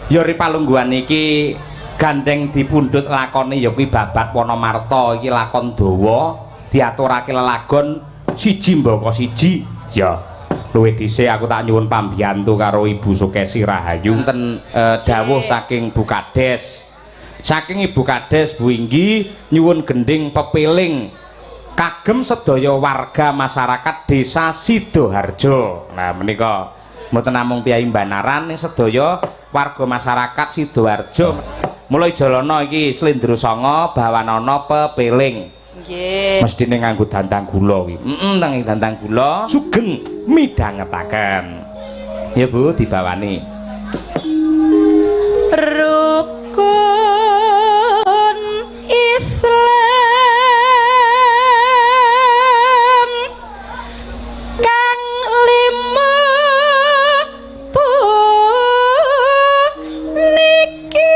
Ya ri palungguhan iki gandeng dipundhut lakone ya kuwi babat Wanamarta iki lakon dawa diaturake lelagon siji mbaka siji. Ya luwih dhisik aku tak nyuwun pambiyantu karo Ibu Sukesi Rahayu wonten dawuh saking Bu Kades. Saking Ibu Kades Bu Inggi nyuwun gending pepiling kagem sedaya warga masyarakat Desa Sidoharjo. Nah menika mboten namung piyai Banaran ning sedaya warga masyarakat Sidoarjo. Mulai jalana iki Slendro Sanga bawanana pepiling. Nggih. Mesthine nganggo dandang gula kuwi. Heeh, nang dandang gula sugeng midhangetaken. Ya Bu, dibawani. Rukun Islam kang lima puniki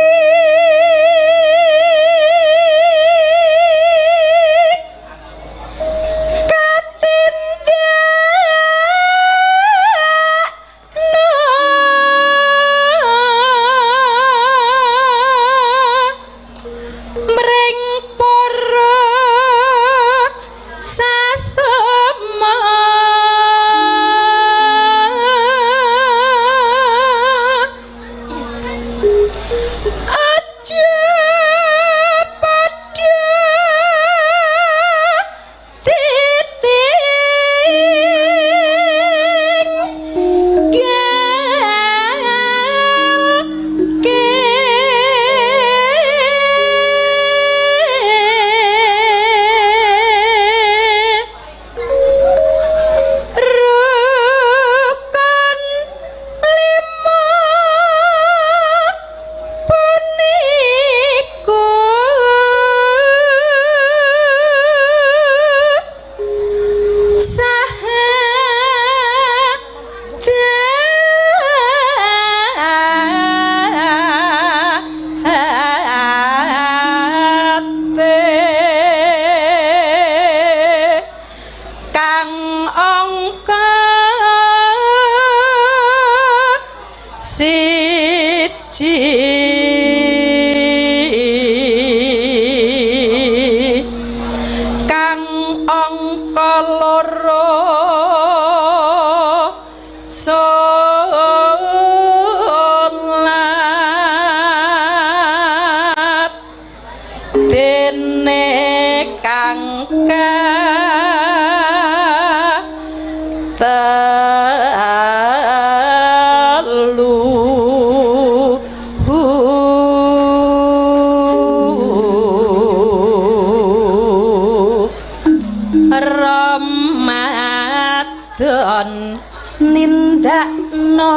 Ramadan nindakno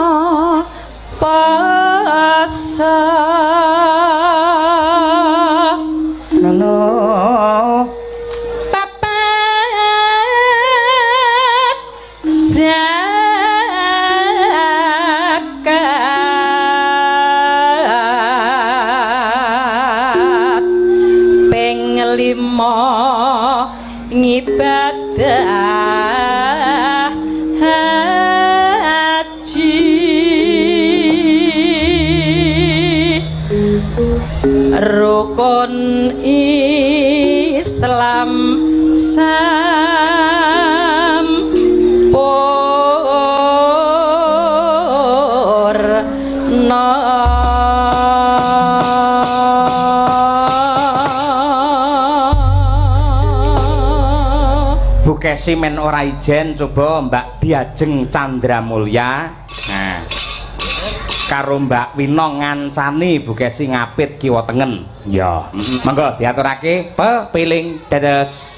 poso ngono papat zakat ping lima ngibadah haji rukun Islam sampurna. Bu Kesi men ora ijen coba Mbak Diajeng Chandra Mulya. Nah, karo Mbak Wino ngancani Bu Kesi ngapit kiwa tengen. Ya, monggo diaturake pepiling dados.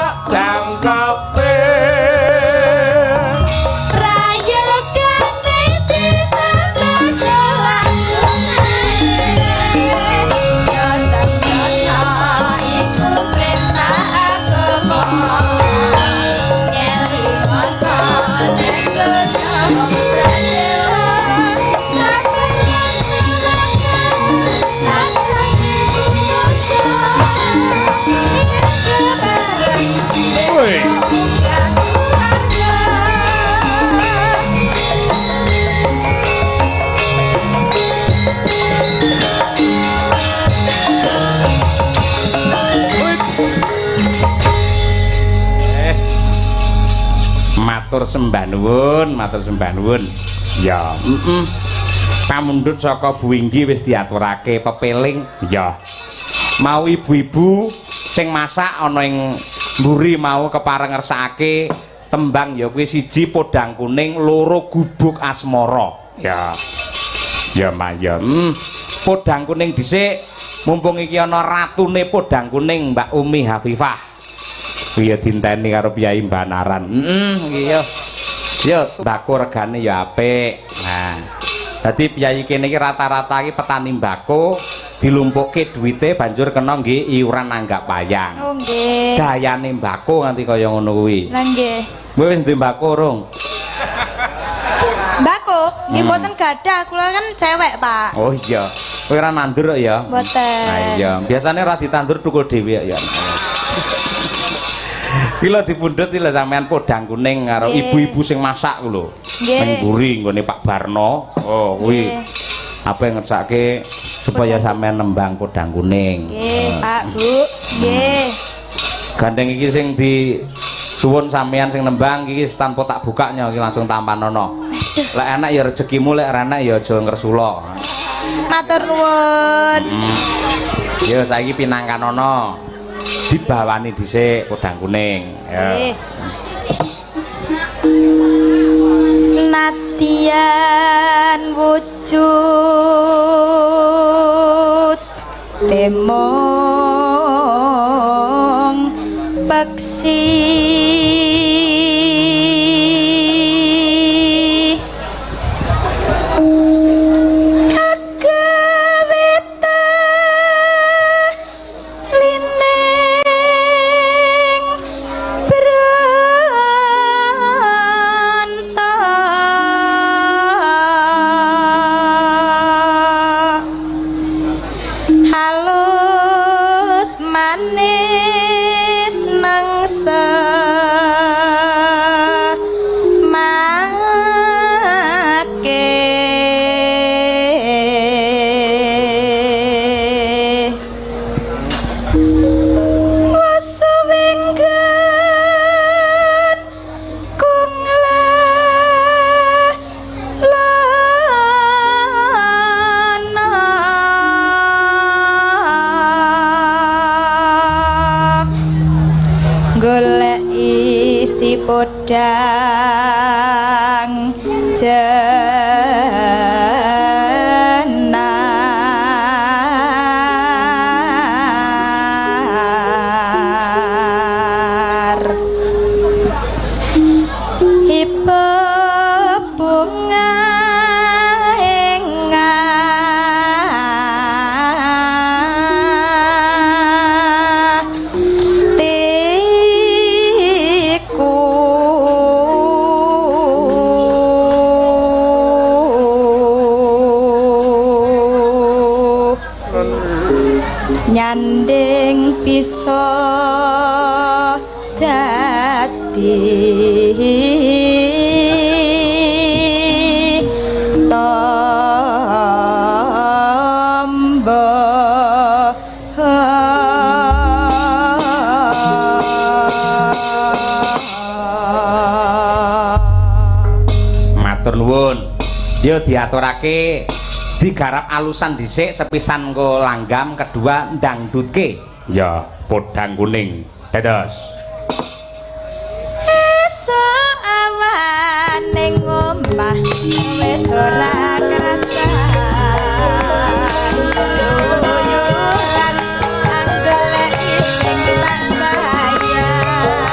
sak jangkepe. Prayogane ditambah langsung ae. Ya sembrono iku perintah agama. Nyelingono ning donya pradela saben Woi. Matur sembah nuwun, matur sembah nuwun. Ya, heeh. Pamundhut saka Bu Winggi wis diaturake pepeling. Ya. Mau ibu-ibu sing masak ana ing mburi mau kepareng ngersakake tembang ya kuwi siji podang kuning, loro gubuk asmara. Ya. Ya, Mak ya. Podang kuning dhisik, mumpung iki ana ratune podang kuning Mbak Umi Hafifah. Kuwi ya dinteni karo Piyai Banaran. Heeh, iki ya. Ya mbako regane ya apik. Nah, dadi piyai kene iki rata-rata iki petani mbako dilumpukke duwite banjur kena nggih iuran nanggap wayang. Oh nggih. Gayane mbako nganti kaya ngono kuwi. Lah nggih. Kowe wis duwe mbako urung? Mbako, nggih mboten gadah, kula kan cewek, Pak. Oh iya. Kowe ora nandur kok ya? Mboten. Nah iya, biasane ora ditandur tukul dhewe ya. Kuwi lho dipundhut iki lho sampean podang kuning karo ibu-ibu sing masak ku lho. Ning mburi nggone Pak Barno. Oh kuwi. Apa yang ngersake supaya sampean nembang podang kuning. Nggih, Pak, Bu. Nggih. Gandeng iki sing di suwun sampean sing nembang iki tanpa tak bukaknya iki langsung tampanono. Lek enak ya rezekimu, lek ora enak ya aja ngresula. Matur nuwun. Ya saiki pinangkanono. Dibawani dhisik podang kuning. Ya. Nadian wujud temong peksi podang jenar. Ibu bunga nyanding bisa dadi tombo. Matur nuwun. Yo diaturake digarap alusan dhisik sepisan engko langgam, kedua ndangdutke. Ya, podang kuning. Dados. Esuk awan ning omah wis ora kerasa. Luyuran anggoleki sing tak sayang.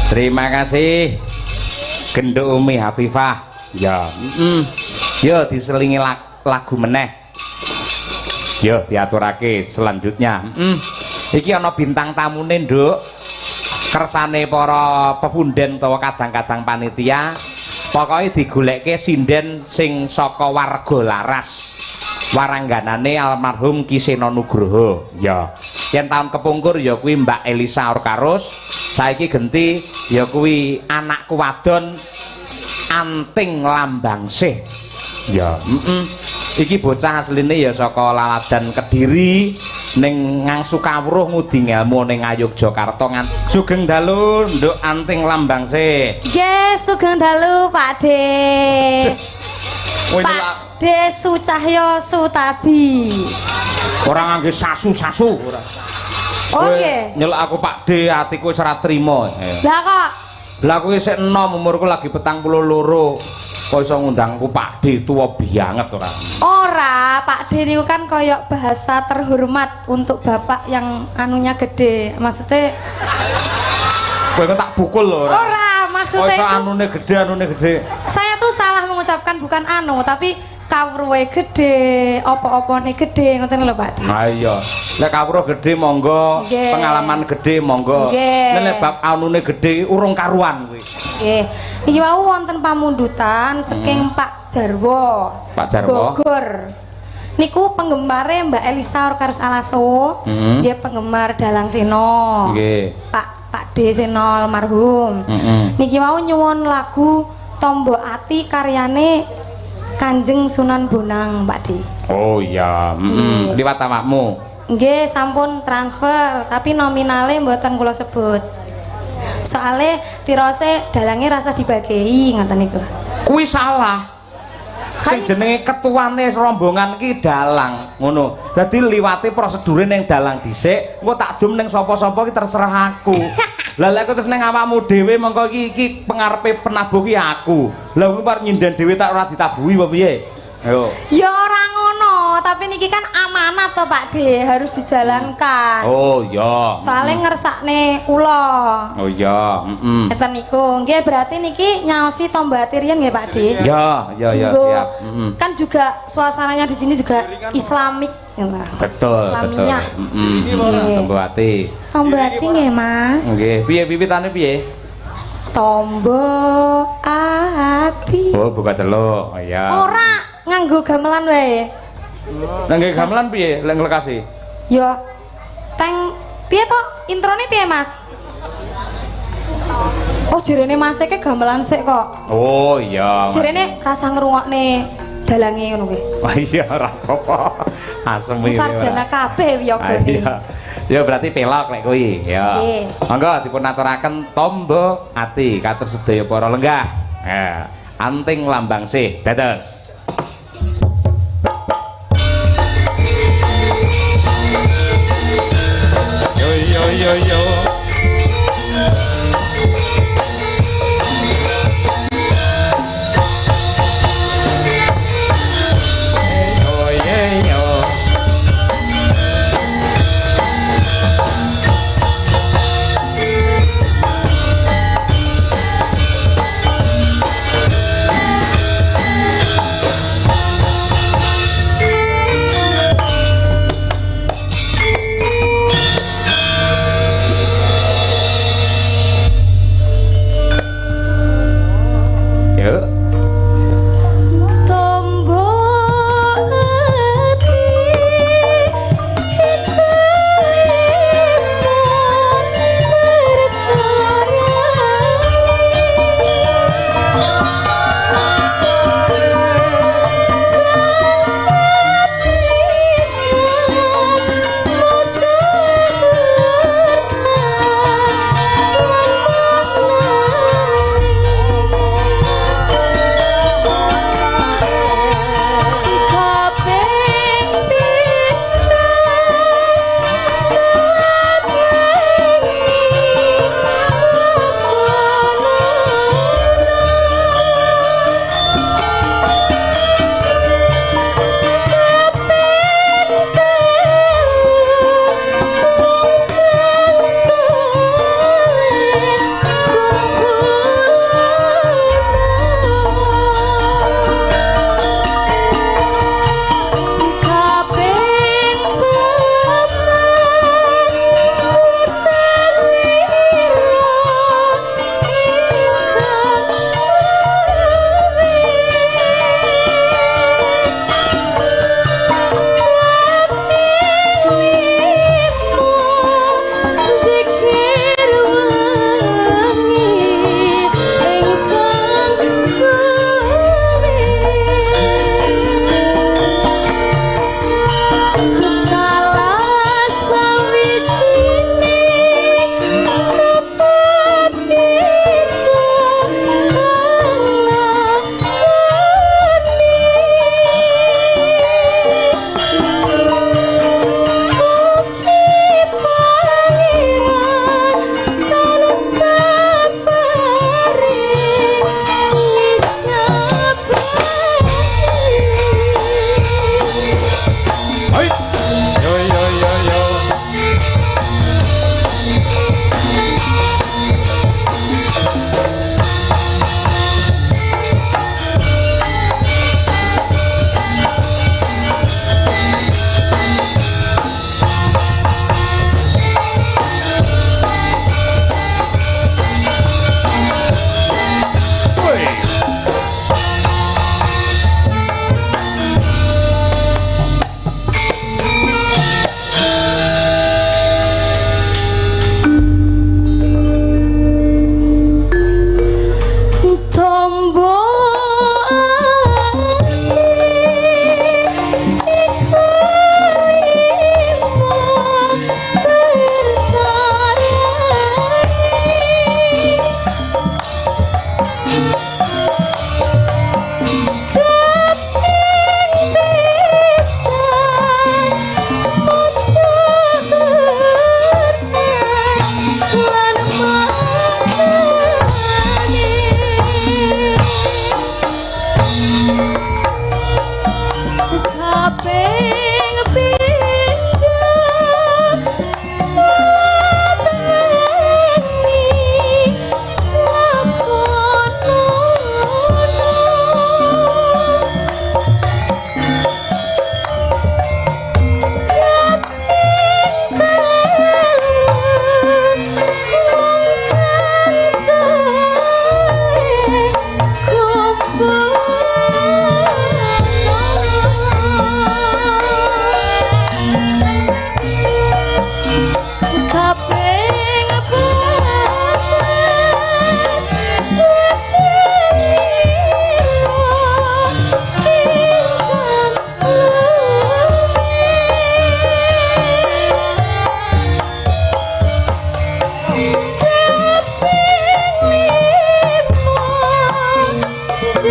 Terima kasih Genduk Umi Hafifah. Ya, Yo diselingi lagu meneh. Yo diaturake selanjutnya. Iki ana bintang tamune, Nduk. Kersane para pepunden utawa kadang-kadang panitia, pokoke digolekke sinden sing saka warga Laras. Warangganane almarhum Ki Seno Nugroho. Ya. Yen taun kepungkur ya kuwi Mbak Elisa Orkarus, saiki genti ya kuwi anakku wadon Anting Lambangsih. Ya, Iki bocah asline ya saka Laladan Kediri ning ngangsu kawruh ngudi ngelmu ning Ngayogyakarta. Sugeng dalu Nduk Anting Lambangsih. Nggih, sugeng dalu Pak De. Pak De Sucahyo Sutadi. Ora ngangge sasu-sasu ora. Oh nggih. Nyeluk aku Pak De atiku wis ora trima. Lah kok. Lah aku isih enom, umurku lagi 42. Kok iso ngundangku Pak De tuwa banget ora? Ora, Pak De niku kan koyok bahasa terhormat untuk bapak yang anunya gede. Maksudnya kowe tak pukul lho ora. Ora, maksudnya itu anune gede, anune gede. Saya tuh salah mengucapkan bukan anu, tapi kawruhe gede, apa-apane gede ngoten lho Pak De. Ha iya. Lek kawruh gede monggo, pengalaman gede monggo. Nek bab anune gede urung karuan kuwi. Nggih. Iki wau wonten pamundutan saking Pak Jarwo. Pak Jarwo. Bogor. Niku penggemare Mbak Elisa Orkarus Alaso. Nggih penggemar Dalang Seno. Nggih. Pak D Seno almarhum. Niki wau nyuwun lagu Tombo Ati karyane Kanjeng Sunan Bonang, Pak D. Oh iya, liwat awakmu. Nggih, sampun transfer, tapi nominale mboten kula sebut. Soale tirose dalange rasa dibagei ngoten niku. Kuwi salah. Sing jenenge ketuane rombongan ki dalang, ngono. Dadi liwate prosedure ning dalang dhisik, engko tak dum ning sapa-sapa ki terserah aku. Lah lek terus ning awakmu dhewe mengko iki pengarepe penabuh ki aku. Lah kuwi arep nyinden dhewe tak ora ditabuhi apa piye? Ayo. Ya ora ngono, tapi niki kan amanat to Pak De, harus dijalankan. Oh iya. Soale ngersakne kula. Oh iya, heeh. Ngeten niku. Nggih, berarti niki nyaosi Tombo Ati riyen nggih Pak De. Ya, ya, ya, siap. Kan juga suasananya di sini juga Islamik. Betul, Islamiyah. Betul. Tombo Ati. Tombo Ati nggih, Mas. Nggih, piye wiwitane piye? Tombo Ati. Oh, buka celuk. Oh iya. Ora, nganggo gamelan wae. Nganggo gamelan piye lek nglekasi? Ya teng piye to? Introne piye, Mas? Oh, jerene Mas e gamelan sik kok. Oh iya. Jerene rasa ngrungokne dalange ngono kuwi. Wah iya ora apa-apa. Asem iki. Sarjana kabeh wiyogane. Iya. Ya berarti pelok lek kuwi. Ya. Monggo dipun aturaken Tombo Ati katur sedaya para lenggah. Anting Lambangsih dados. Yo yo yo yo.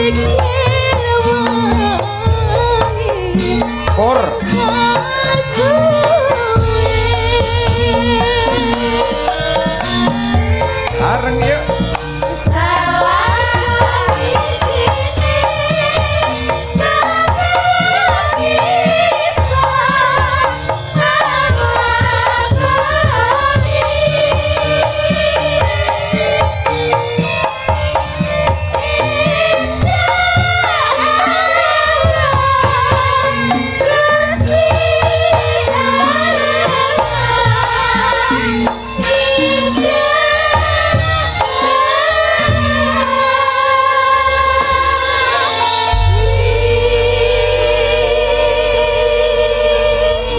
sing ngewangi Pur. Areng yuk.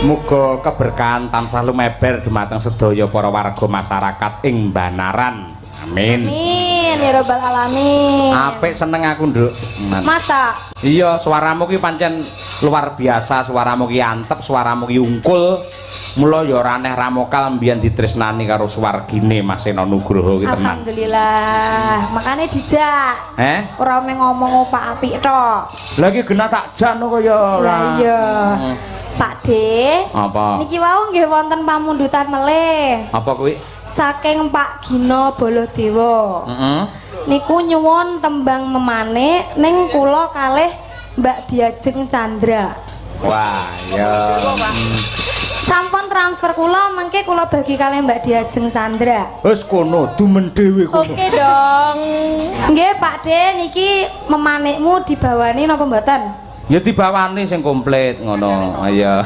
Muga keberkahan tansah lumeber dumateng sedaya para warga masyarakat ing Banaran. Amin. Amin ya rabbal alamin. Apik seneng aku, Nduk. Masa? Iya, suaramu ki pancen luar biasa, suaramu ki antep, suaramu ki ungkul. Mula ya ora aneh ramokal mbiyen ditresnani karo suwargine Mas Seno Nugroho ki tenan. Alhamdulillah. Makane dijak. Eh? Ora mung ngomong opak apik tok. Lah iki genah tak jan kaya ora. Lah iya. Pak D. Apa? Niki wau nggih wonten pamundutan melih. Apa kuwi? Saking Pak Gino Bolodewa. Heeh. Niku nyuwun tembang memanik ning kula kalih Mbak Diajeng Chandra. Wah, ya. Sampun transfer kula mengke kula bagi kalih Mbak Diajeng Chandra. Wis kono dumen dhewe kono. Oke dong. Nggih Pak D niki memanikmu dibawani napa mboten? Ya dibawani sing komplit ngono. Iya.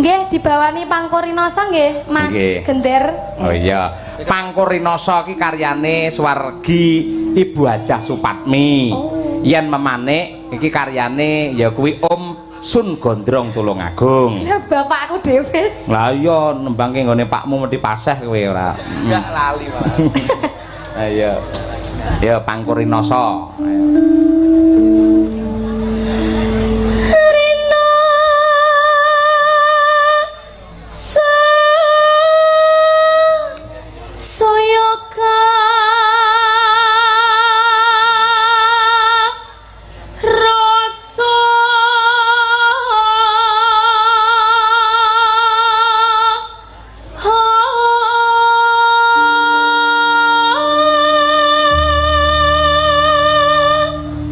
Nggih dibawani Pangkurinasa nggih Mas Nggih. Gender. Oh iya. Pangkurinasa ki karyane swargi Ibu Hajah Supatmi. Oh. Yen memanik iki karyane ya kuwi Om Sun Gondrong Tulungagung. Lah bapakku dhewe. Lah iya nembangke nggone pakmu mesti paseh kowe ora. Enggak lali malah. Ayo. Ya Pangkurinasa. Ayo.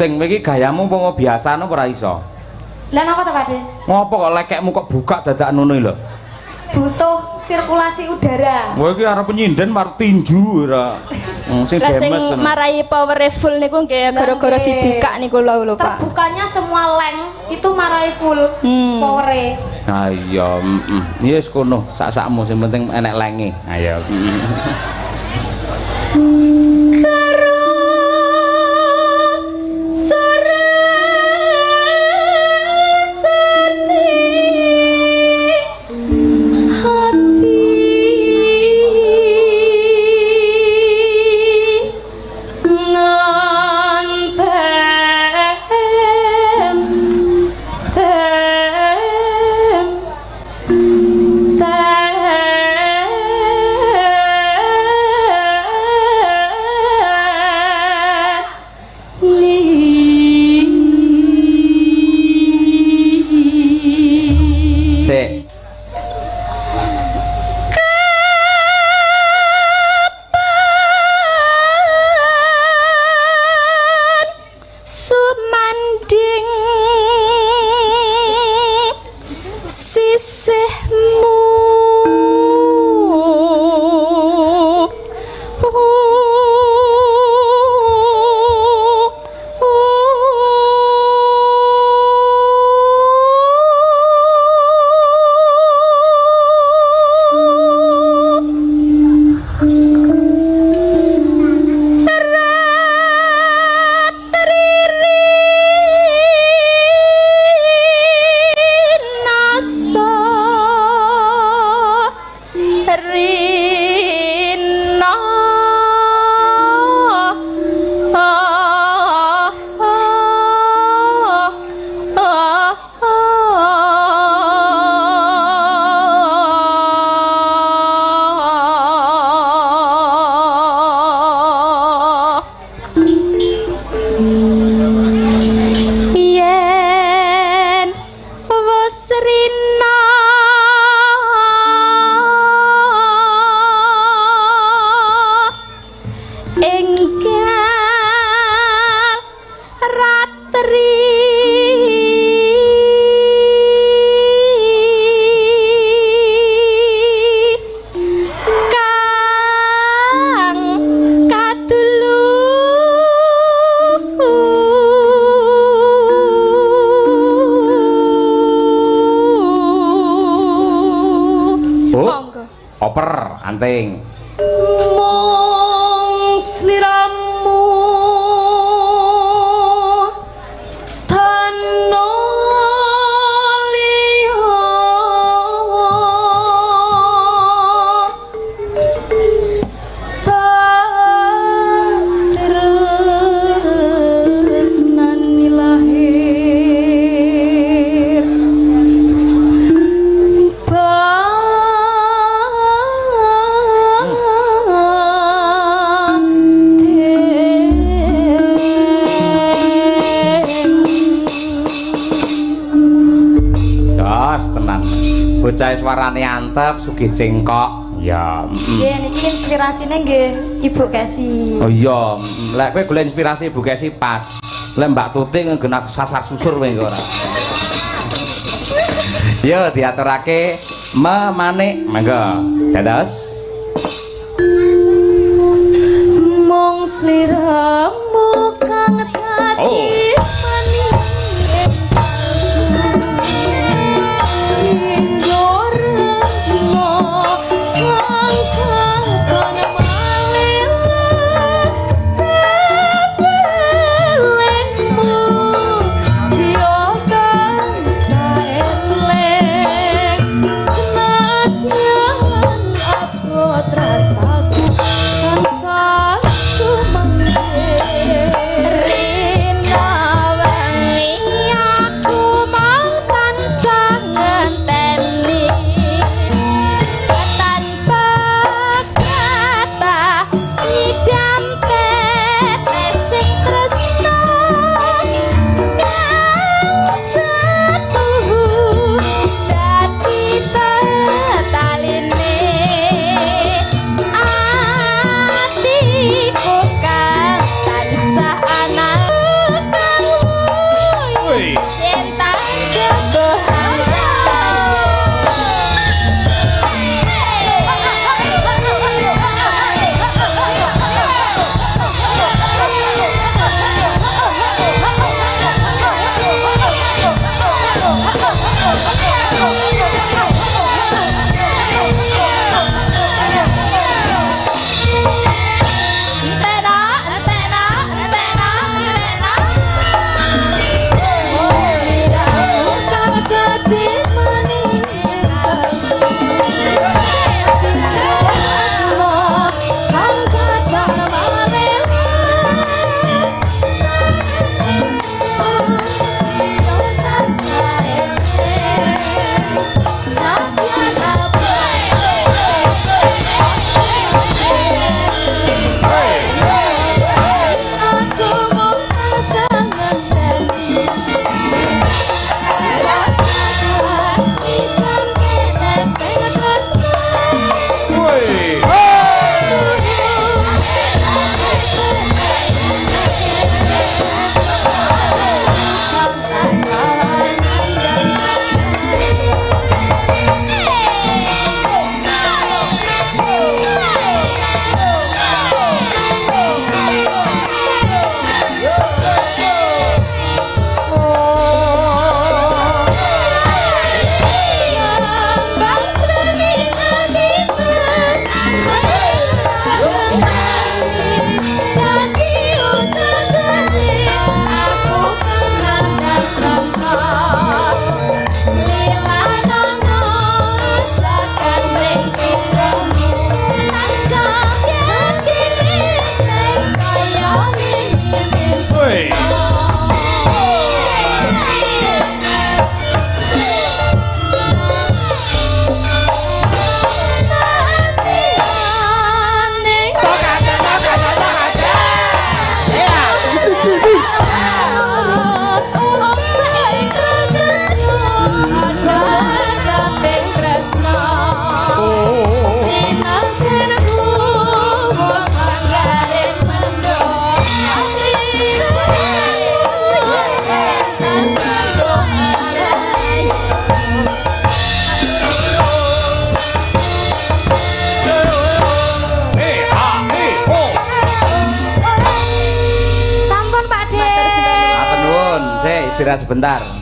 Ting iki gayamu umpama biasa no ora iso. Lah napa to, Pak De? Ngopo kok lekekmu kok buka dadak ngono lho? Butuh sirkulasi udara. Kowe iki arep nyinden marep tinju ora. Sing Lah sing demes. marai power full niku nggih gara-gara dibikak niku lho lho, Pak. Terbukanya semua leng itu marai full powere. Ah iya, heeh. Ya wis kono, sak-sakmu sing penting enek lenge. Ayo. ranting. Mung sliramu tano liya tak tresnani lahir Jos tenan. Bocah suarane antep, sugih cengkok. Ya, Nggih, niki inspirasine nggih Ibu Kesi. Oh iya, lek kowe golek inspirasi Ibu Kesi pas. Lek Mbak Tuti ngena sasar susur kowe engko ora. Yo diaturake memanik, monggo. Dados. Mung sliramu kang dadi manis Rina wengi aku mung tansah ngenteni tanpa kata idam tetes sing tresno kang setuhu dadi tetaline atiku kang tansah ana kang yen tak jogo. Sampun Pak De. Matur nuwun, sik istirahat sebentar.